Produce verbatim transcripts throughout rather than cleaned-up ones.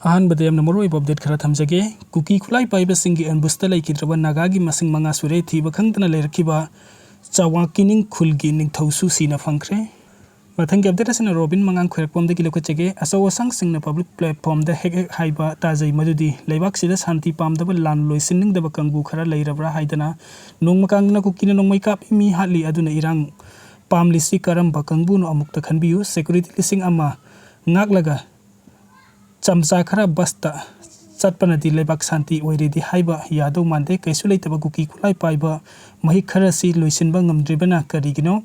ꯑꯍꯥꯟꯕꯗ ꯌꯥꯝꯅ ꯃꯔꯨꯑꯣꯏꯕ ꯑꯞꯗꯦꯠ ꯈꯔ ꯊꯝꯖꯒꯦ꯫ ꯀꯨꯀꯤ ꯈꯨꯠꯂꯥꯏ ꯄꯥꯏꯕꯁꯤꯡꯒꯤ ꯑꯦꯝꯕꯨꯁꯇ ꯂꯩꯈꯤꯗ꯭ꯔꯕ ꯅꯥꯒꯥꯒꯤ ꯃꯁꯤꯡ ꯃꯉꯥ ꯁꯨꯔꯦ꯫ ꯊꯤꯕ ꯈꯪꯗꯅ ꯂꯩꯔꯛꯈꯤꯕ ꯆꯥꯋꯥ ꯀꯤꯅꯤꯡ ꯈꯨꯜꯒꯤ ꯅꯤꯡꯊꯧꯁꯨ ꯁꯤꯅ ꯐꯪꯈ꯭ꯔꯦ꯫ ꯃꯊꯪꯒꯤ ꯑꯞꯗꯦꯠ ꯑꯁꯤꯅ ꯔꯣꯕꯤꯟ ꯃꯉꯥꯡ ꯈꯣꯏꯔꯛꯄꯝꯗꯒꯤ ꯂꯧꯈꯠꯆꯒꯦ꯫ ꯑꯆꯧ ꯑꯁꯥꯡꯁꯤꯡꯅ ꯄꯕ꯭ꯂꯤꯛ ꯄ꯭ꯂꯦꯠꯐꯣꯝꯗ ꯍꯦꯛ ꯍꯦꯛ ꯍꯥꯏꯕ ꯇꯥꯖꯩ, ꯃꯗꯨꯗꯤ ꯂꯩꯕꯥꯛꯁꯤꯗ ꯁꯥꯟꯇꯤ ꯄꯥꯝꯗꯕ, ꯂꯥꯟ ꯂꯣꯏꯁꯤꯟꯅꯤꯡꯗꯕ ꯀꯥꯡꯕꯨ ꯈꯔ ꯂꯩꯔꯕ꯭ꯔꯥ ꯍꯥꯏꯗꯅ꯫ ꯅꯣꯡꯃ ꯀꯥꯡꯗꯅ ꯀꯨꯀꯤꯅ ꯅꯣꯡꯃꯩ ꯀꯥꯞꯄꯤ, ꯃꯤ ꯍꯥꯠꯂꯤ, ꯑꯗꯨꯅ ꯏꯔꯥꯡ ꯄꯥꯝꯂꯤꯁꯤ ꯀꯔꯝꯕ ꯀꯥꯡꯕꯨꯅꯣ? ꯑꯃꯨꯛꯇ ꯈꯟꯕꯤꯌꯨ꯫ ꯁꯦꯀ꯭ꯌꯨꯔꯤꯇꯤ ꯂꯤꯁꯤꯡ ꯑꯃ ꯉꯥꯛꯂꯒ ꯆꯝꯆꯥ ꯈꯔ ꯕꯁꯇ ꯆꯠꯄꯅꯗꯤ ꯂꯩꯕꯥꯛ ꯁꯥꯟꯇꯤ ꯑꯣꯏꯔꯦꯗꯤ ꯍꯥꯏꯕ ꯌꯥꯗꯧ ꯃꯥꯟꯗꯦ꯫ ꯀꯩꯁꯨ ꯂꯩꯇꯕ ꯀꯨꯀꯤ ꯈꯨꯠꯂꯥꯏ ꯄꯥꯏꯕ ꯃꯍꯤꯛ ꯈꯔꯁꯤ ꯂꯣꯏꯁꯤꯟꯕ ꯉꯝꯗ꯭ꯔꯤꯕꯅ ꯀꯔꯤꯒꯤꯅꯣ?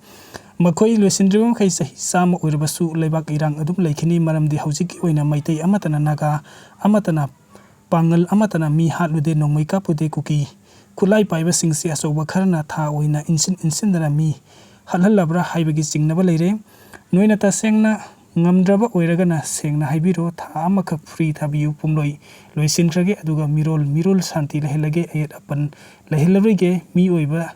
ꯃꯈꯣꯏ ꯂꯣꯏꯁꯤꯟꯗ꯭ꯔꯤꯕ ꯃꯈꯩ ꯆꯍꯤ ꯆꯥꯝꯃ ꯑꯣꯏꯔꯕꯁꯨ ꯂꯩꯕꯥꯛ ꯏꯔꯥꯡ ꯑꯗꯨꯝ ꯂꯩꯈꯤꯅꯤ, ꯃꯔꯝꯗꯤ ꯍꯧꯖꯤꯛꯀꯤ ꯑꯣꯏꯅ ꯃꯩꯇꯩ ꯑꯃꯠꯇꯅ ꯅꯥꯒꯥ, ꯑꯃꯠꯇꯅ ꯄꯥꯡꯒꯜ, ꯑꯃꯠꯇꯅ ꯃꯤ ꯍꯥꯠꯂꯨꯗꯦ, ꯅꯣꯡꯃꯩ ꯀꯥꯞꯄꯨꯗꯦ꯫ ꯀꯨꯀꯤ ꯈꯨꯠꯂꯥꯏ ꯄꯥꯏꯕꯁꯤꯡꯁꯤ ꯑꯆꯧꯕ ꯈꯔꯅ ꯊꯥ ꯑꯣꯏꯅ ꯏꯟꯁꯤꯟ ꯏꯟꯁꯤꯟꯗꯅ ꯃꯤ ꯍꯥꯠꯍꯜꯂꯕ꯭ꯔꯥ ꯍꯥꯏꯕꯒꯤ ꯆꯤꯡꯅꯕ ꯂꯩꯔꯦ꯫ ꯅꯣꯏꯅ ꯇꯁꯦꯡꯅ ꯉꯝꯗ꯭ꯔꯕ ꯑꯣꯏꯔꯒꯅ ꯁꯦꯡꯅ ꯍꯥꯏꯕꯤꯔꯣ꯫ ꯊꯥ ꯑꯃꯈꯛ ꯐ꯭ꯔꯤ ꯊꯥꯕꯤꯌꯨ, ꯄꯨꯝꯂꯣꯏ ꯂꯣꯏꯁꯤꯟꯈ꯭ꯔꯒꯦ, ꯑꯗꯨꯒ ꯃꯤꯔꯣꯜ ꯃꯤꯔꯣꯜ ꯁꯥꯟꯇꯤ ꯂꯩꯍꯜꯂꯒꯦ, ꯑꯌꯦꯠ ꯑꯄꯟ ꯂꯩꯍꯜꯂꯔꯣꯏꯒꯦ꯫ ꯃꯤꯑꯣꯏꯕ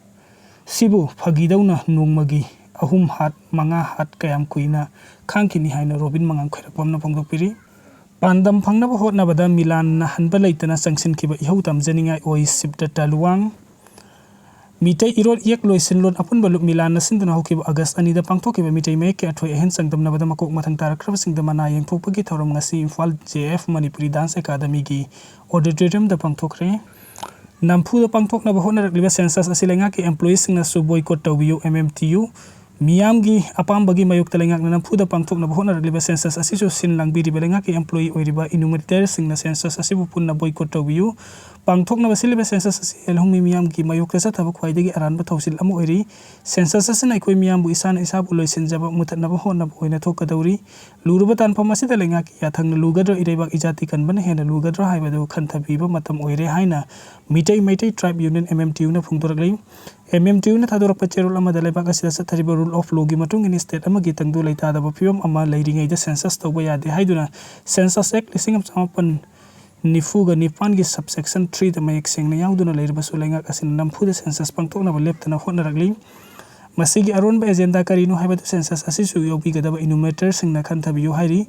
ꯁꯤꯕꯨ ꯐꯥꯒꯤꯗꯧꯅ ꯅꯣꯡꯃꯒꯤ ꯑꯍꯨꯝ ꯍꯥꯠ, ꯃꯉꯥ ꯍꯥꯠ ꯀꯌꯥꯝ ꯀꯨꯏꯅ ꯈꯥꯡꯈꯤꯅꯤ ꯍꯥꯏꯅ ꯔꯣꯕꯤꯟ ꯃꯉꯥꯡ ꯈꯣꯏꯔꯛꯄꯝꯅ ꯐꯣꯡꯗꯣꯛꯄꯤꯔꯤ꯫ ꯄꯥꯟꯗꯝ ꯐꯪꯅꯕ ꯍꯣꯠꯅꯕꯗ ꯃꯤꯂꯥꯟꯅ ꯍꯟꯕ ꯂꯩꯇꯅ ꯆꯪꯁꯤꯟꯈꯤꯕ ꯏꯍꯧ ꯇꯝꯖꯅꯤꯡꯉꯥꯏ ꯑꯣꯏ꯫ ꯁꯤꯞꯇꯇ ꯂꯨꯋꯥꯡ꯫ ꯃꯤꯇꯩ ꯏꯔꯣꯜ ꯏꯌꯦꯛ ꯂꯣꯏꯁꯤꯟꯂꯣꯟ ꯑꯄꯨꯟꯕ ꯂꯨꯞ ꯃꯤꯂꯥꯟꯅ ꯁꯤꯟꯗꯨꯅ ꯍꯧꯈꯤꯕ ꯑꯥꯒꯁ ꯑꯅꯤꯗ ꯄꯥꯡꯊꯣꯛꯈꯤꯕ ꯃꯤꯇꯩ ꯃꯌꯦꯛꯀꯤ ꯑꯊꯣꯏ ꯑꯍꯦꯟ ꯆꯥꯡꯗꯝꯅꯕꯗ ꯃꯀꯣꯛ ꯃꯊꯪ ꯇꯥꯔꯛꯈ꯭ꯔꯕꯁꯤꯡꯗ ꯃꯅꯥ ꯌꯦꯡꯊꯣꯛꯄꯒꯤ ꯊꯧꯔꯝ ꯉꯁꯤ Imphal J F Manipuri dance ꯑꯦꯀꯥꯗꯃꯤꯒꯤ ꯑꯣꯗꯤꯇꯣꯔꯤꯌꯝꯗ ꯄꯥꯡꯊꯣꯛꯈ꯭ꯔꯦ꯫ ꯅꯝꯐꯨꯗ ꯄꯥꯡꯊꯣꯛꯅꯕ ꯍꯣꯠꯅꯔꯛꯂꯤꯕ ꯁꯦꯟꯁꯁ ꯑꯁꯤ ꯂꯩꯉꯥꯛꯀꯤ ꯑꯦꯝꯄ꯭ꯂꯣꯌꯤꯁꯤꯡꯅꯁꯨ ꯕꯣꯏꯀꯣꯠ ꯇꯧꯕꯤꯌꯨ, ꯑꯦꯝ ꯑꯦꯝ ꯇꯤ ꯌꯨ꯫ ꯃꯤꯌꯥꯝꯒꯤ ꯑꯄꯥꯝꯕꯒꯤ ꯃꯥꯌꯣꯛꯇ ꯂꯩꯉꯥꯛꯅ ꯅꯝꯐꯨꯗ ꯄꯥꯡꯊꯣꯛꯅꯕ ꯍꯣꯠꯅꯔꯛꯂꯤꯕ ꯁꯦꯟꯁꯁ ꯑꯁꯤꯁꯨ ꯁꯤꯟ ꯂꯥꯡꯕꯤꯔꯤꯕ ꯂꯩꯉꯥꯛꯀꯤ ꯑꯦꯝꯄ꯭ꯂꯣꯌꯤ ꯑꯣꯏꯔꯤꯕ ꯏꯅꯨꯃꯔꯦꯇꯔꯁꯤꯡꯅ ꯁꯦꯟꯁꯁ ꯑꯁꯤꯕꯨ ꯄꯨꯟꯅ ꯕꯣꯏꯀꯣꯠ ꯇꯧꯕꯤꯌꯨ꯫ ꯄꯥꯡꯊꯣꯛꯅꯕ ꯁꯤꯜꯂꯤꯕ ꯁꯦꯟꯁꯁ ꯑꯁꯤ ꯂꯧꯃꯤ ꯃꯤꯌꯥꯝꯒꯤ ꯃꯥꯌꯣꯛꯇ ꯆꯠꯊꯕ ꯈ꯭ꯋꯥꯏꯗꯒꯤ ꯑꯔꯥꯟꯕ ꯊꯧꯁꯤꯜ ꯑꯃ ꯑꯣꯏꯔꯤ꯫ ꯁꯦꯟꯁꯁ ꯑꯁꯤꯅ ꯑꯩꯈꯣꯏ ꯃꯤꯌꯥꯝꯕꯨ ꯏꯁꯥꯅ ꯏꯁꯥꯕꯨ ꯂꯣꯏꯁꯤꯟꯖꯕ ꯃꯨꯊꯠꯅꯕ ꯍꯣꯠꯅꯕ ꯑꯣꯏꯅ ꯊꯣꯛꯀꯗꯧꯔꯤ꯫ ꯂꯨꯔꯕ ꯇꯥꯟꯐꯝ ꯑꯁꯤꯗ ꯂꯩꯉꯥꯛꯀꯤ ꯌꯥꯊꯪꯅ ꯂꯨꯒꯗ꯭ꯔꯥ, ꯏꯔꯩꯕꯥꯛ ꯏꯖꯥꯇꯤ ꯀꯟꯕꯅ ꯍꯦꯟꯅ ꯂꯨꯒꯗ꯭ꯔꯥ ꯍꯥꯏꯕꯗꯨ ꯈꯟꯊꯕꯤꯕ ꯃꯇꯝ ꯑꯣꯏꯔꯦ ꯍꯥꯏꯅ Meetei Meitei tribe union, M M T ꯌꯨꯅ ꯐꯣꯡꯗꯣꯔꯛꯂꯤ꯫ ꯑꯦꯝ ꯑꯦꯝ ꯇꯤ ꯌꯨꯅ ꯊꯥꯗꯣꯔꯛꯄ ꯆꯦꯔꯣꯜ ꯑꯃꯗ ꯂꯩꯕꯥꯛ ꯑꯁꯤꯗ ꯆꯠꯊꯔꯤꯕ ꯔꯨꯜ ꯑꯣꯐ ꯂꯣꯒꯤ ꯃꯇꯨꯡ ꯏꯟꯅ ꯁ꯭ꯇꯦꯠ ꯑꯃꯒꯤ ꯇꯪꯗꯨ ꯂꯩꯇꯥꯗꯕ ꯐꯤꯕꯝ ꯑꯃ ꯂꯩꯔꯤꯉꯩꯗ ꯁꯦꯟꯁꯁ ꯇꯧꯕ ꯌꯥꯗꯦ ꯍꯥꯏꯗꯨꯅ ꯁꯦꯟꯁꯁ ꯑꯦꯛ ꯂꯤꯁꯤꯡ ꯑꯃ ꯆꯃꯥꯄꯟ ꯅꯤꯐꯨꯒ ꯅꯤꯄꯥꯟꯒꯤ ꯁꯕꯁꯦꯛꯁꯟ ꯊ꯭ꯔꯤꯗ ꯃꯌꯦꯛ ꯁꯦꯡꯅ ꯌꯥꯎꯗꯨꯅ ꯂꯩꯔꯕꯁꯨ ꯂꯩꯉꯥꯛ ꯑꯁꯤꯅ ꯅꯝꯐꯨꯗ ꯁꯦꯟꯁꯁ ꯄꯥꯡꯊꯣꯛꯅꯕ ꯂꯦꯞꯇꯅ ꯍꯣꯠꯅꯔꯛꯂꯤ꯫ ꯃꯁꯤꯒꯤ ꯑꯔꯣꯟꯕ ꯑꯦꯖꯦꯟꯗꯥ ꯀꯔꯤꯅꯣ ꯍꯥꯏꯕꯗꯨ ꯁꯦꯟꯁꯁ ꯑꯁꯤꯁꯨ ꯌꯥꯎꯕꯤꯒꯗꯕ ꯏꯅꯨꯃꯔꯦꯇꯔꯁꯤꯡꯅ ꯈꯟꯊꯕꯤꯌꯨ ꯍꯥꯏꯔꯤ꯫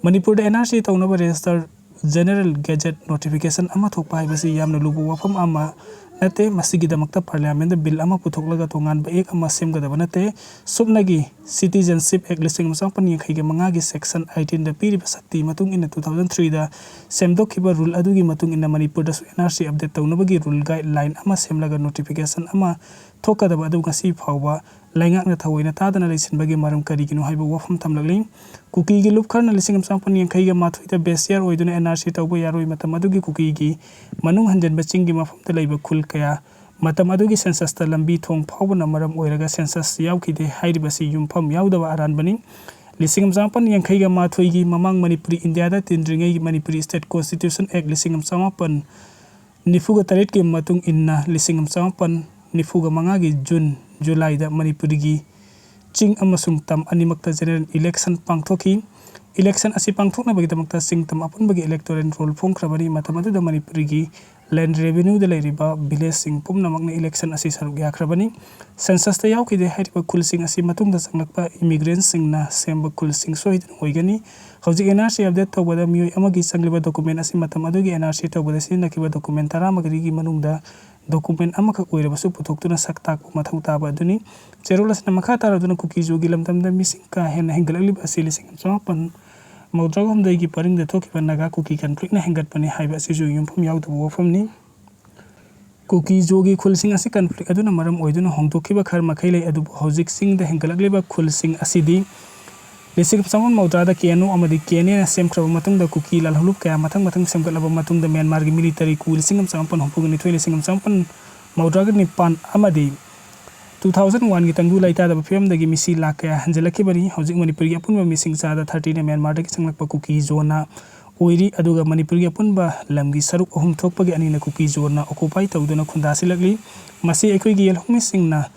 ꯃꯅꯤꯄꯨꯔꯗ ꯑꯦꯟ ꯑꯥꯔ ꯁꯤ ꯇꯧꯅꯕ ꯔꯦꯖꯤꯁꯇꯔ General Gazette notification ꯑꯃ ꯊꯣꯛꯄ ꯍꯥꯏꯕꯁꯤ ꯌꯥꯝꯅ ꯂꯨꯕ ꯋꯥꯐꯝ ꯑꯃ ꯅꯠꯇꯦ꯫ ꯃꯁꯤꯒꯤꯗꯃꯛꯇ Parliament ꯕꯤꯜ ꯑꯃ ꯄꯨꯊꯣꯛꯂꯒ ꯇꯣꯉꯥꯟꯕ ꯑꯦꯛ ꯑꯃ ꯁꯦꯝꯒꯗꯕ ꯅꯠꯇꯦ꯫ ꯁꯨꯞꯅꯒꯤ Citizenship Act ꯂꯤꯁꯤꯡ ꯑꯃ ꯆꯃꯥꯄꯟ ꯌꯥꯡꯈꯩꯒ ꯃꯉꯥꯒꯤ Section eighteenꯗ ꯄꯤꯔꯤꯕ ꯁꯛꯇꯤ ꯃꯇꯨꯡ ꯏꯟꯅ two thousand threeꯗ ꯁꯦꯝꯗꯣꯛꯈꯤꯕ rule ꯑꯗꯨꯒꯤ ꯃꯇꯨꯡ ꯏꯟꯅ ꯃꯅꯤꯄꯨꯔꯗꯁꯨ N R C update ꯇꯧꯅꯕꯒꯤ rule guideline ꯑꯃ ꯁꯦꯝꯂꯒ notification ꯑꯃ ꯊꯣꯛꯀꯗꯕ ꯑꯗꯨ ꯉꯁꯤ ꯐꯥꯎꯕ ꯂꯩꯉꯥꯛꯅ ꯊꯑꯣꯏꯅ ꯇꯥꯗꯅ ꯂꯩꯁꯤꯟꯕꯒꯤ ꯃꯔꯝ ꯀꯔꯤꯒꯤꯅꯣ ꯍꯥꯏꯕ ꯋꯥꯐꯝ ꯊꯝꯂꯛꯂꯤ꯫ ꯀꯨꯀꯤꯒꯤ ꯂꯨꯞ ꯈꯔꯅ ꯂꯤꯁꯤꯡ ꯑꯃ ꯆꯃꯥꯄꯟ ꯌꯥꯡꯈꯩꯒ ꯃꯥꯊꯣꯏꯗ bestiary ꯑꯣꯏꯗꯨꯅ N R C ꯇꯧꯕ ꯌꯥꯔꯣꯏ꯫ ꯃꯇꯝ ꯑꯗꯨꯒꯤ ꯀꯨꯀꯤꯒꯤ ꯃꯅꯨꯡ ꯍꯟꯖꯟꯕ ꯆꯤꯡꯒꯤ ꯃꯐꯝꯗ ꯂꯩꯕ ꯈꯨꯜ ꯀꯌꯥ ꯃꯇꯝ ꯑꯗꯨꯒꯤ censusꯇ ꯂꯝꯕꯤ ꯊꯣꯡ ꯐꯥꯎꯕꯅ ꯃꯔꯝ ꯑꯣꯏꯔꯒ census ꯌꯥꯎꯈꯤꯗꯦ꯫ ꯍꯥꯏꯔꯤꯕꯁꯤ ꯌꯨꯝꯐꯝ ꯌꯥꯎꯗꯕ ꯑꯔꯥꯟꯕꯅꯤ꯫ ꯂꯤꯁꯤꯡ ꯑꯃ ꯆꯃꯥꯄꯟ ꯌꯥꯡꯈꯩꯒ ꯃꯥꯊꯣꯏꯒꯤ ꯃꯃꯥꯡ ꯃꯅꯤꯄꯨꯔꯤ ꯏꯟꯗꯤꯌꯥꯗ ꯇꯤꯟꯗ꯭ꯔꯤꯉꯩ Manipuri State Constitution Act ꯂꯤꯁꯤꯡ ꯑꯃ ꯆꯃꯥꯄꯟ ꯅꯤꯐꯨꯒ ꯇꯔꯦꯠꯀꯤ ꯃꯇꯨꯡ ꯏꯟꯅ ꯂꯤꯁꯤꯡ ꯑꯃ ꯆꯃꯥꯄꯟ ꯅꯤꯐꯨꯒ ꯃꯉꯥꯒꯤ June, Julyꯗ ꯃꯅꯤꯄꯨꯔꯒꯤ ꯆꯤꯡ ꯑꯃꯁꯨꯡ ꯇꯝ ꯑꯅꯤꯃꯛꯇ general election ꯄꯥꯡꯊꯣꯛꯈꯤ꯫ Election ꯑꯁꯤ ꯄꯥꯡꯊꯣꯛꯅꯕꯒꯤꯗꯃꯛꯇ ꯆꯤꯡ ꯇꯝ ꯑꯄꯨꯟꯕꯒꯤ electoral roll ꯐꯣꯡꯈ꯭ꯔꯕꯅꯤ꯫ ꯃꯇꯝ ꯑꯗꯨꯗ ꯃꯅꯤꯄꯨꯔꯒꯤ land revenueꯗ ꯂꯩꯔꯤꯕ villageꯁꯤꯡ ꯄꯨꯝꯅꯃꯛꯅ election ꯑꯁꯤ ꯁꯔꯨꯛ ꯌꯥꯈ꯭ꯔꯕꯅꯤ꯫ Censusꯇ ꯌꯥꯎꯈꯤꯗꯦ ꯍꯥꯏꯔꯤꯕ ꯈꯨꯜꯁꯤꯡ ꯑꯁꯤ ꯃꯇꯨꯡꯗ ꯆꯪꯂꯛꯄ immigrantꯁꯤꯡꯅ ꯁꯦꯝꯕ ꯈꯨꯜꯁꯤꯡ ꯁꯣꯏꯗꯅ ꯑꯣꯏꯒꯅꯤ꯫ ꯍꯧꯖꯤꯛ N R C update ꯇꯧꯕꯗ ꯃꯤꯑꯣꯏ ꯑꯃꯒꯤ ꯆꯪꯂꯤꯕ document ꯑꯁꯤ ꯃꯇꯝ ꯑꯗꯨꯒꯤ N R C ꯇꯧꯕꯗ ꯁꯤꯖꯤꯟꯅꯈꯤꯕ document ꯇꯔꯥꯃꯔꯤꯒꯤ ꯃꯅꯨꯡꯗ document ꯑꯃꯈꯛ ꯑꯣꯏꯔꯕꯁꯨ ꯄꯨꯊꯣꯛꯇꯨꯅ ꯁꯛ ꯇꯥꯛꯄ ꯃꯊꯧ ꯇꯥꯕ ꯑꯗꯨꯅꯤ꯫ ꯆꯦꯔꯣꯜ ꯑꯁꯤꯅ ꯃꯈꯥ ꯇꯥꯔꯗꯨꯅ ꯀꯨꯀꯤ-ꯖꯣꯒꯤ ꯂꯝꯗꯝꯗ ꯃꯤꯁꯤꯡ ꯀꯥ ꯍꯦꯟꯅ ꯍꯦꯟꯒꯠꯂꯛꯂꯤꯕ ꯑꯁꯤ ꯂꯤꯁꯤꯡ ꯑꯃ ꯆꯃꯥꯄꯟ ꯃꯧꯗ꯭ꯔꯥ ꯍꯨꯝꯗꯣꯏꯒꯤ ꯄꯔꯤꯡꯗ ꯊꯣꯛꯈꯤꯕ ꯅꯥꯒꯥ ꯀꯨꯀꯤ conflictꯅ ꯍꯦꯟꯒꯠꯄꯅꯤ ꯍꯥꯏꯕ ꯑꯁꯤꯁꯨ ꯌꯨꯝꯐꯝ ꯌꯥꯎꯗꯕ ꯋꯥꯐꯝꯅꯤ꯫ ꯀꯨꯀꯤ-ꯖꯣꯒꯤ ꯈꯨꯜꯁꯤꯡ ꯑꯁꯤ conflict ꯑꯗꯨꯅ ꯃꯔꯝ ꯑꯣꯏꯗꯨꯅ ꯍꯣꯡꯗꯣꯛꯈꯤꯕ ꯈꯔ ꯃꯈꯩ ꯂꯩ, ꯑꯗꯨꯕꯨ ꯍꯧꯖꯤꯛ ꯆꯤꯡꯗ ꯍꯦꯟꯒꯠꯂꯛꯂꯤꯕ ꯈꯨꯜꯁꯤꯡ ꯑꯁꯤꯗꯤ ꯂꯤꯁꯤꯡ ꯑꯃ ꯆꯃꯥꯄꯟ ꯃꯧꯗ꯭ꯔꯥꯗ K N O ꯑꯃꯗꯤ K N Aꯅ ꯁꯦꯝꯈ꯭ꯔꯕ ꯃꯇꯨꯡꯗ ꯀꯨꯀꯤ ꯂꯥꯜꯍꯧꯂꯨꯞ ꯀꯌꯥ ꯃꯊꯪ ꯃꯊꯪ ꯁꯦꯝꯒꯠꯂꯕ ꯃꯇꯨꯡꯗ ꯃ꯭ꯌꯥꯟꯃꯥꯔꯒꯤ military coup ꯂꯤꯁꯤꯡ ꯑꯃ ꯆꯃꯥꯄꯟ ꯍꯨꯝꯐꯨꯒ ꯅꯤꯊꯣꯏ, ꯂꯤꯁꯤꯡ ꯑꯃ ꯆꯃꯥꯄꯟ ꯃꯧꯗ꯭ꯔꯥꯒ ꯅꯤꯄꯥꯟ ꯑꯃꯗꯤ two thousand oneꯒꯤ ꯇꯪꯗꯨ ꯂꯩꯇꯥꯗꯕ ꯐꯤꯕꯝꯗꯒꯤ ꯃꯤꯁꯤ ꯂꯥꯈ ꯀꯌꯥ ꯍꯟꯖꯤꯜꯂꯛꯈꯤꯕꯅꯤ꯫ ꯍꯧꯖꯤꯛ ꯃꯅꯤꯄꯨꯔꯒꯤ ꯑꯄꯨꯟꯕ ꯃꯤꯁꯤꯡ ꯆꯥꯗ thirtyꯅ ꯃ꯭ꯌꯥꯟꯃꯥꯔꯗꯒꯤ ꯆꯪꯂꯛꯄ ꯀꯨꯀꯤ-ꯖꯣꯅ ꯑꯣꯏꯔꯤ, ꯑꯗꯨꯒ ꯃꯅꯤꯄꯨꯔꯒꯤ ꯑꯄꯨꯟꯕ ꯂꯝꯒꯤ ꯁꯔꯨꯛ ꯑꯍꯨꯝ ꯊꯣꯛꯄꯒꯤ ꯑꯅꯤꯅ ꯀꯨꯀꯤ-ꯖꯣꯅ occupy ꯇꯧꯗꯨꯅ ꯈꯨꯟꯗꯥꯁꯤꯜꯂꯛꯂꯤ꯫ ꯃꯁꯤ ꯑꯩꯈꯣꯏꯒꯤ ꯌꯦꯜꯍꯧꯃꯤꯁꯤꯡꯅ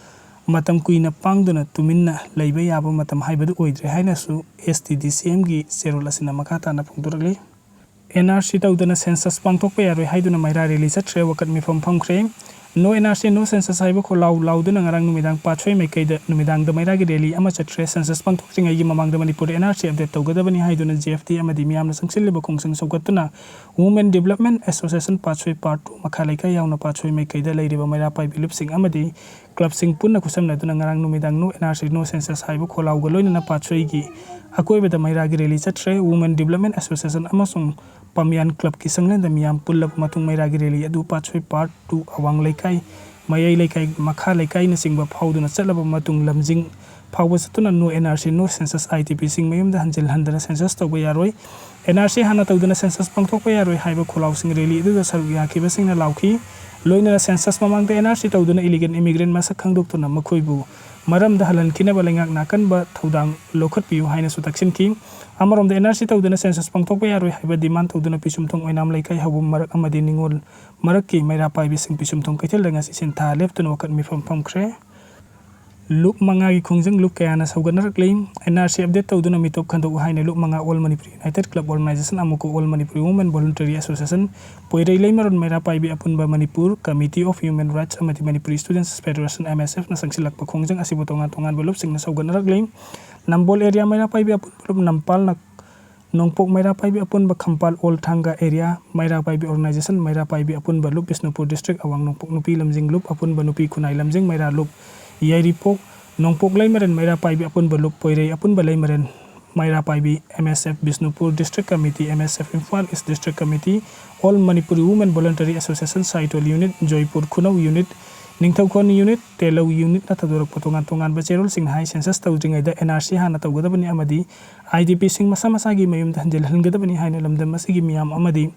ꯃꯇꯝ ꯀꯨꯏꯅ ꯄꯥꯡꯗꯨꯅ ꯇꯨꯃꯤꯟꯅ ꯂꯩꯕ ꯌꯥꯕ ꯃꯇꯝ ꯍꯥꯏꯕꯗꯨ ꯑꯣꯏꯗ꯭ꯔꯦ ꯍꯥꯏꯅꯁꯨ S T D C Mꯒꯤ ꯆꯦꯔꯣꯜ ꯑꯁꯤꯅ ꯃꯈꯥ ꯇꯥꯅ ꯐꯣꯡꯗꯣꯔꯛꯂꯤ꯫ N R C ꯇꯧꯗꯅ census ꯄꯥꯡꯊꯣꯛꯄ ꯌꯥꯔꯣꯏ ꯍꯥꯏꯗꯨꯅ ꯃꯩꯔꯥ rally ꯆꯠꯈ꯭ꯔꯦ, ꯋꯥꯀꯠ ꯃꯤꯐꯝ ꯐꯝꯈ꯭ꯔꯦ꯫ No N R C, No Census ꯍꯥꯏꯕ ꯈꯣꯜꯂꯥꯎ ꯂꯥꯎꯗꯨꯅ ꯉꯔꯥꯡ ꯅꯨꯃꯤꯗꯥꯡ ꯄꯥꯠꯁꯣꯏ ꯃꯥꯏꯀꯩꯗ ꯅꯨꯃꯤꯗꯥꯡꯗ ꯃꯩꯔꯥꯒꯤ rally ꯑꯃ ꯆꯠꯈ꯭ꯔꯦ꯫ Census ꯄꯥꯡꯊꯣꯛꯇ꯭ꯔꯤꯉꯩꯒꯤ ꯃꯃꯥꯡꯗ ꯃꯅꯤꯄꯨꯔꯗ N R C update ꯇꯧꯒꯗꯕꯅꯤ ꯍꯥꯏꯗꯨꯅ J F D ꯑꯃꯗꯤ ꯃꯤꯌꯥꯝꯅ ꯆꯪꯁꯤꯜꯂꯤꯕ ꯈꯣꯡꯖꯪ ꯁꯧꯒꯠꯇꯨꯅ Women Development Association ꯄꯥꯠꯁꯣꯏ Part two ꯃꯈꯥ ꯂꯩꯀꯥꯏ ꯌꯥꯎꯅ ꯄꯥꯠꯁꯣꯏ ꯃꯥꯏꯀꯩꯗ ꯂꯩꯔꯤꯕ ꯃꯩꯔꯥ ꯄꯥꯏꯕꯤ ꯂꯨꯞꯁꯤꯡ ꯑꯃꯗꯤ clubꯁꯤꯡ ꯄꯨꯟꯅ ꯈꯨꯠꯁꯝꯅꯗꯨꯅ ꯉꯔꯥꯡ ꯅꯨꯃꯤꯗꯥꯡ No N R C, No Census ꯍꯥꯏꯕ ꯈꯣꯜꯂꯥꯎꯒ ꯂꯣꯏꯅꯅ ꯄꯥꯠꯁꯣꯏꯒꯤ ꯑꯀꯣꯏꯕꯗ ꯃꯩꯔꯥꯒꯤ rally ꯆꯠꯈ꯭ꯔꯦ꯫ Women Development Association ꯑꯃꯁꯨꯡ ꯄꯥꯃꯤꯌꯥꯟ clubꯀꯤ ꯁꯪꯂꯦꯟꯗ ꯃꯤꯌꯥꯝ ꯄꯨꯜꯂꯕ ꯃꯇꯨꯡ ꯃꯩꯔꯥꯒꯤ rally ꯑꯗꯨ ꯄꯥꯠꯁꯣꯏ Part two ꯑꯋꯥꯡ ꯂꯩꯀꯥꯏ, ꯃꯌꯥꯏ ꯂꯩꯀꯥꯏ, ꯃꯈꯥ ꯂꯩꯀꯥꯏꯅꯆꯤꯡꯕ ꯐꯥꯎꯗꯨꯅ ꯆꯠꯂꯕ ꯃꯇꯨꯡ ꯂꯝꯖꯤꯡ ꯐꯥꯎꯕ ꯆꯠꯇꯨꯅ No N R C, No Census, I D Pꯁꯤꯡ ꯃꯌꯨꯝꯗ ꯍꯟꯖꯤꯜꯍꯟꯗꯅ census ꯇꯧꯕ ꯌꯥꯔꯣꯏ, N R C ꯍꯥꯟꯅ ꯇꯧꯗꯨꯅ census ꯄꯥꯡꯊꯣꯛꯄ ꯌꯥꯔꯣꯏ ꯍꯥꯏꯕ ꯈꯣꯜꯂꯥꯎꯁꯤꯡ rally ꯑꯗꯨꯗ ꯁꯔꯨꯛ ꯌꯥꯈꯤꯕꯁꯤꯡꯅ ꯂꯥꯎꯈꯤ꯫ ꯂꯣꯏꯅꯅ census ꯃꯃꯥꯡꯗ N R C ꯇꯧꯗꯨꯅ illegal immigrant ꯃꯁꯛ ꯈꯪꯗꯣꯛꯇꯨꯅ ꯃꯈꯣꯏꯕꯨ ꯃꯔꯝꯗ ꯍꯜꯍꯟꯈꯤꯅꯕ ꯂꯩꯉꯥꯛꯅ ꯑꯀꯟꯕ ꯊꯧꯗꯥꯡ ꯂꯧꯈꯠꯄꯤꯌꯨ ꯍꯥꯏꯅꯁꯨ ꯇꯛꯁꯤꯟꯈꯤ꯫ ꯑꯃꯔꯣꯝꯗ N R C ꯇꯧꯗꯨꯅ census ꯄꯥꯡꯊꯣꯛꯄ ꯌꯥꯔꯣꯏ ꯍꯥꯏꯕ demand ꯇꯧꯗꯨꯅ ꯄꯤꯁꯨꯝꯊꯣꯡ ꯑꯣꯏꯅꯥꯝ ꯂꯩꯀꯥꯏ ꯍꯧꯕꯝ ꯃꯔꯛ ꯑꯃꯗꯤ ꯅꯤꯉꯣꯜ ꯃꯔꯛꯀꯤ ꯃꯩꯔꯥ ꯄꯥꯏꯕꯤꯁꯤꯡ ꯄꯤꯁꯨꯝꯊꯣꯡ ꯀꯩꯊꯦꯜꯗ ꯉꯁꯤ ꯁꯤꯟꯊꯥ ꯂꯦꯞꯇꯨꯅ ꯋꯥꯀꯠ ꯃꯤꯐꯝ ꯐꯝꯈ꯭ꯔꯦ꯫ ꯂꯨꯞ ꯃꯉꯥꯒꯤ ꯈꯣꯡꯖꯪ ꯂꯨꯞ ꯀꯌꯥꯅ ꯁꯧꯒꯠꯅꯔꯛꯂꯤ꯫ N R C update ꯇꯧꯗꯨꯅ ꯃꯤꯇꯣꯞ ꯈꯟꯗꯣꯛꯎ ꯍꯥꯏꯅ ꯂꯨꯞ ꯃꯉꯥ All Manipur United Club Organization, ꯑꯃꯨꯛꯀ All Manipur Women Voluntary Association, ꯄꯣꯏꯔꯩ ꯂꯩꯃꯔꯣꯟ ꯃꯩꯔꯥ ꯄꯥꯏꯕꯤ ꯑꯄꯨꯟꯕ, Manipur Committee of Human Rights ꯑꯃꯗꯤ Manipur Students Federation, M S F ꯅ ꯆꯪꯁꯤꯜꯂꯛꯄ ꯈꯣꯡꯖꯪ ꯑꯁꯤꯕꯨ ꯇꯣꯉꯥꯟ ꯇꯣꯉꯥꯟꯕ ꯂꯨꯞꯁꯤꯡꯅ ꯁꯧꯒꯠꯅꯔꯛꯂꯤ꯫ ꯅꯝꯕꯣꯜ area ꯃꯩꯔꯥ ꯄꯥꯏꯕꯤ ꯑꯄꯨꯟꯕ ꯂꯨꯞ ꯅꯝꯄꯥꯜꯅ ꯅꯣꯡꯄꯣꯛ ꯃꯩꯔꯥ ꯄꯥꯏꯕꯤ ꯑꯄꯨꯟꯕ, ꯈꯝꯄꯥꯜ All Thanga area ꯃꯩꯔꯥ ꯄꯥꯏꯕꯤ organization, ꯃꯩꯔꯥ ꯄꯥꯏꯕꯤ ꯑꯄꯨꯟꯕ ꯂꯨꯞ ꯕꯤꯁꯅꯨꯄꯨꯔ district ꯑꯋꯥꯡ ꯅꯣꯡꯄꯣꯛ ꯅꯨꯄꯤ ꯂꯝꯖꯤꯡ ꯂꯨꯞ ꯑꯄꯨꯟꯕ ꯅꯨꯄꯤ ꯈꯨꯟꯅꯥꯏ ꯂꯝꯖꯤꯡ ꯃꯩꯔꯥ ꯂꯨꯞ ꯌꯥꯏꯔꯤꯄꯣꯛ, ꯅꯣꯡꯄꯣꯛ ꯂꯩꯃꯔꯦꯟ ꯃꯩꯔꯥ ꯄꯥꯏꯕꯤ ꯑꯄꯨꯟꯕ ꯂꯨꯞ ꯄꯣꯏꯔꯩ ꯑꯄꯨꯟꯕ ꯂꯩꯃꯔꯦꯟ ꯃꯩꯔꯥ ꯄꯥꯏꯕꯤ, M S F Bishnupur District Committee, M S F Imphal East District Committee, All Manipuri Women Voluntary Association Saitol Unit, Joypur Khunou Unit, ꯅꯤꯡꯊꯧꯈꯣꯟ Unit, ꯇꯦꯂꯧ Unit ꯅ ꯊꯧꯗꯣꯔꯛꯄ ꯇꯣꯉꯥꯟ ꯇꯣꯉꯥꯟꯕ ꯆꯦꯔꯣꯜꯁꯤꯡꯅ ꯍꯥꯏ, census ꯇꯧꯗ꯭ꯔꯤꯉꯩꯗ N R C ꯍꯥꯟꯅ ꯇꯧꯒꯗꯕꯅꯤ ꯑꯃꯗꯤ I D P ꯁꯤꯡ ꯃꯁꯥ ꯃꯁꯥꯒꯤ ꯃꯌꯨꯝꯗ ꯍꯟꯖꯤꯜꯍꯟꯒꯗꯕꯅꯤ ꯍꯥꯏꯅ ꯂꯝꯗꯝ ꯑꯁꯤꯒꯤ ꯃꯤꯌꯥꯝ ꯑꯃꯗꯤ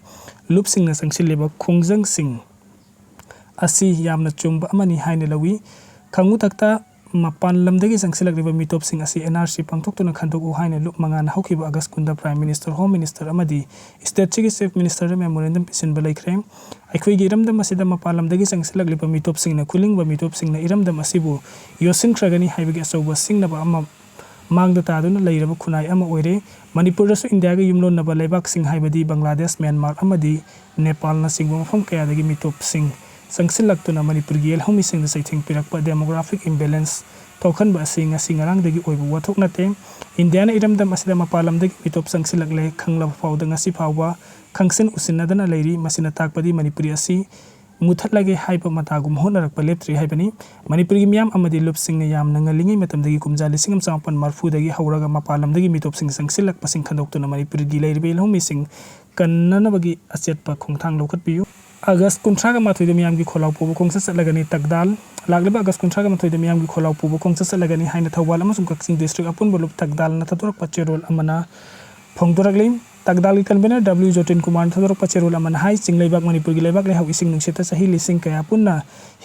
ꯂꯨꯞꯁꯤꯡꯅ ꯆꯪꯁꯤꯜꯂꯤꯕ ꯈꯣꯡꯖꯪꯁꯤꯡ ꯑꯁꯤ ꯌꯥꯝꯅ ꯆꯨꯝꯕ ꯑꯃꯅꯤ ꯍꯥꯏꯅ ꯂꯧꯏ꯫ ꯈꯪꯉꯨꯊꯛꯇ ꯃꯄꯥꯟ ꯂꯝꯗꯒꯤ ꯆꯪꯁꯤꯜꯂꯛꯂꯤꯕ ꯃꯤꯇꯣꯞꯁꯤꯡ ꯑꯁꯤ N R C ꯄꯥꯡꯊꯣꯛꯇꯨꯅ ꯈꯟꯗꯣꯛꯎ ꯍꯥꯏꯅ ꯂꯨꯞ ꯃꯉꯥꯅ ꯍꯧꯈꯤꯕ ꯑꯥꯒꯁ ꯀꯨꯟꯗ Prime Minister, Home Minister ꯑꯃꯗꯤ state ꯁꯤꯒꯤ Chief Minister ꯗ memorandum ꯄꯤꯁꯤꯟꯕ ꯂꯩꯈ꯭ꯔꯦ꯫ ꯑꯩꯈꯣꯏꯒꯤ ꯏꯔꯝꯗꯝ ꯑꯁꯤꯗ ꯃꯄꯥꯟ ꯂꯝꯗꯒꯤ ꯆꯪꯁꯤꯜꯂꯛꯂꯤꯕ ꯃꯤꯇꯣꯞꯁꯤꯡꯅ ꯈꯨꯂꯤꯡꯕ ꯃꯤꯇꯣꯞꯁꯤꯡꯅ ꯏꯔꯝꯗꯝ ꯑꯁꯤꯕꯨ ꯌꯣꯠꯁꯤꯟꯈ꯭ꯔꯒꯅꯤ ꯍꯥꯏꯕꯒꯤ ꯑꯆꯧꯕ ꯁꯤꯡꯅꯕ ꯑꯃ ꯃꯥꯡꯗ ꯇꯥꯗꯨꯅ ꯂꯩꯔꯕ ꯈꯨꯟꯅꯥꯏ ꯑꯃ ꯑꯣꯏꯔꯦ꯫ ꯃꯅꯤꯄꯨꯔꯗꯁꯨ ꯏꯟꯗꯤꯌꯥꯒ ꯌꯨꯝꯂꯣꯟꯅꯕ ꯂꯩꯕꯥꯛꯁꯤꯡ ꯍꯥꯏꯕꯗꯤ ꯕꯪꯒ꯭ꯂꯥꯗꯦꯁ, ꯃ꯭ꯌꯥꯟꯃꯥꯔ ꯑꯃꯗꯤ ꯅꯦꯄꯥꯜꯅꯆꯤꯡꯕ ꯃꯐꯝ ꯀꯌꯥꯗꯒꯤ ꯃꯤꯇꯣꯞꯁꯤꯡ ꯆꯪꯁꯤꯜꯂꯛꯇꯨꯅ ꯃꯅꯤꯄꯨꯔꯒꯤ ꯂꯧꯃꯤꯁꯤꯡꯗ ꯆꯩꯊꯦꯡ ꯄꯤꯔꯛꯄ demographic imbalance ꯊꯣꯛꯍꯟꯕ ꯑꯁꯤ ꯉꯁꯤ ꯉꯔꯥꯡꯗꯒꯤ ꯑꯣꯏꯕ ꯋꯥꯊꯣꯛ ꯅꯠꯇꯦ꯫ ꯏꯟꯗꯤꯌꯥꯅ ꯏꯔꯝꯗꯝ ꯑꯁꯤꯗ ꯃꯄꯥꯟ ꯂꯝꯗꯒꯤ ꯃꯤꯇꯣꯞ ꯆꯪꯁꯤꯜꯂꯛꯂꯦ ꯈꯪꯂꯕ ꯐꯥꯎꯗ ꯉꯁꯤ ꯐꯥꯎꯕ ꯈꯪꯁꯤꯟ ꯎꯁꯤꯟꯅꯗꯅ ꯂꯩꯔꯤ꯫ ꯃꯁꯤꯅ ꯇꯥꯛꯄꯗꯤ ꯃꯅꯤꯄꯨꯔꯤ ꯑꯁꯤ ꯃꯨꯊꯠꯂꯒꯦ ꯍꯥꯏꯕ ꯃꯇꯥꯒꯨꯝ ꯍꯣꯠꯅꯔꯛꯄ ꯂꯦꯞꯇ꯭ꯔꯤ ꯍꯥꯏꯕꯅꯤ꯫ ꯃꯅꯤꯄꯨꯔꯒꯤ ꯃꯤꯌꯥꯝ ꯑꯃꯗꯤ ꯂꯨꯞꯁꯤꯡꯅ ꯌꯥꯝꯅ ꯉꯜꯂꯤꯉꯩ ꯃꯇꯝꯗꯒꯤ ꯀꯨꯝꯖꯥ ꯂꯤꯁꯤꯡ ꯑꯃ ꯆꯃꯥꯄꯟ ꯃꯔꯤꯐꯨꯗꯒꯤ ꯍꯧꯔꯒ ꯃꯄꯥꯟ ꯂꯝꯗꯒꯤ ꯃꯤꯇꯣꯞꯁꯤꯡ ꯆꯪꯁꯤꯜꯂꯛꯄꯁꯤꯡ ꯈꯟꯗꯣꯛꯇꯨꯅ ꯃꯅꯤꯄꯨꯔꯒꯤ ꯂꯩꯔꯤꯕ ꯂꯧꯃꯤꯁꯤꯡ ꯀꯟꯅꯅꯕꯒꯤ ꯑꯆꯦꯠꯄ ꯈꯣꯡꯊꯥꯡ ꯂꯧꯈꯠꯄꯤꯌꯨ꯫ ꯑꯥꯒꯁ ꯀꯨꯟꯊ꯭ꯔꯥꯒ ꯃꯥꯊꯣꯏꯗ ꯃꯤꯌꯥꯝꯒꯤ ꯈꯣꯜꯂꯥꯎ ꯄꯨꯕ ꯈꯣꯡꯆꯠ ꯆꯠꯂꯒꯅꯤ꯫ ꯇꯛꯗꯥꯜ ꯂꯥꯛꯂꯤꯕ ꯑꯥꯒꯁ ꯀꯨꯟꯊ꯭ꯔꯥꯒ ꯃꯥꯊꯣꯏꯗ ꯃꯤꯌꯥꯝꯒꯤ ꯈꯣꯜꯂꯥꯎ ꯄꯨꯕ ꯈꯣꯡꯆꯠ ꯆꯠꯂꯒꯅꯤ ꯍꯥꯏꯅ ꯊꯧꯕꯥꯜ ꯑꯃꯁꯨꯡ ꯀꯛꯆꯤꯡ ꯗꯤꯁꯇ꯭ꯔꯤꯛ ꯑꯄꯨꯟꯕ ꯂꯨꯞ ꯇꯛꯗꯥꯜꯅ ꯊꯥꯗꯣꯔꯛꯄ ꯆꯦꯔꯣꯜ ꯑꯃꯅ ꯐꯣꯡꯗꯣꯔꯛꯂꯤ꯫ ꯇꯛꯗꯥꯜꯒꯤ convener W ꯖꯣꯇꯤꯟ ꯀꯨꯃꯥꯔꯅ ꯊꯥꯗꯣꯔꯛꯄ ꯆꯦꯔꯣꯜ ꯑꯃꯅ ꯍꯥꯏ, ꯆꯤꯡꯂꯩꯕꯥꯛ ꯃꯅꯤꯄꯨꯔꯒꯤ ꯂꯩꯕꯥꯛ ꯂꯩꯍꯥꯎ ꯏꯁꯤꯡ ꯅꯨꯡꯁꯤꯠꯇ ꯆꯍꯤ ꯂꯤꯁꯤꯡ ꯀꯌꯥ ꯄꯨꯟꯅ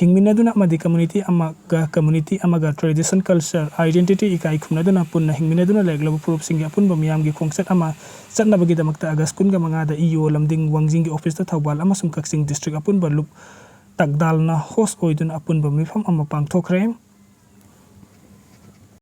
ꯍꯤꯡꯃꯤꯟꯅꯗꯨꯅ ꯑꯃꯗꯤ community ꯑꯃꯒ community ꯑꯃꯒ tradition, culture, identity ꯏꯀꯥꯏ ꯈꯨꯝꯅꯗꯨꯅ ꯄꯨꯟꯅ ꯍꯤꯡꯃꯤꯟꯅꯗꯨꯅ ꯂꯩꯔꯛꯂꯕ ꯐꯨꯔꯨꯞꯁꯤꯡꯒꯤ ꯑꯄꯨꯟꯕ ꯃꯤꯌꯥꯝꯒꯤ ꯈꯣꯡꯆꯠ ꯑꯃ ꯆꯠꯅꯕꯒꯤꯗꯃꯛꯇ ꯑꯥꯒꯁ ꯀꯨꯟꯒ ꯃꯉꯥꯗ ꯏ ꯑꯣ ꯂꯝꯗꯤꯡ ꯋꯥꯡꯖꯤꯡꯒꯤ ꯑꯣꯐꯤꯁꯇ ꯊꯧꯕꯥꯜ ꯑꯃꯁꯨꯡ ꯀꯛꯆꯤꯡ ꯗꯤꯁꯇ꯭ꯔꯤꯛ ꯑꯄꯨꯟꯕ ꯂꯨꯞ ꯇꯛꯗꯥꯜꯅ ꯍꯣꯁ ꯑꯣꯏꯗꯨꯅ ꯑꯄꯨꯟꯕ ꯃꯤꯐꯝ ꯑꯃ ꯄꯥꯡꯊꯣꯛꯈ꯭ꯔꯦ꯫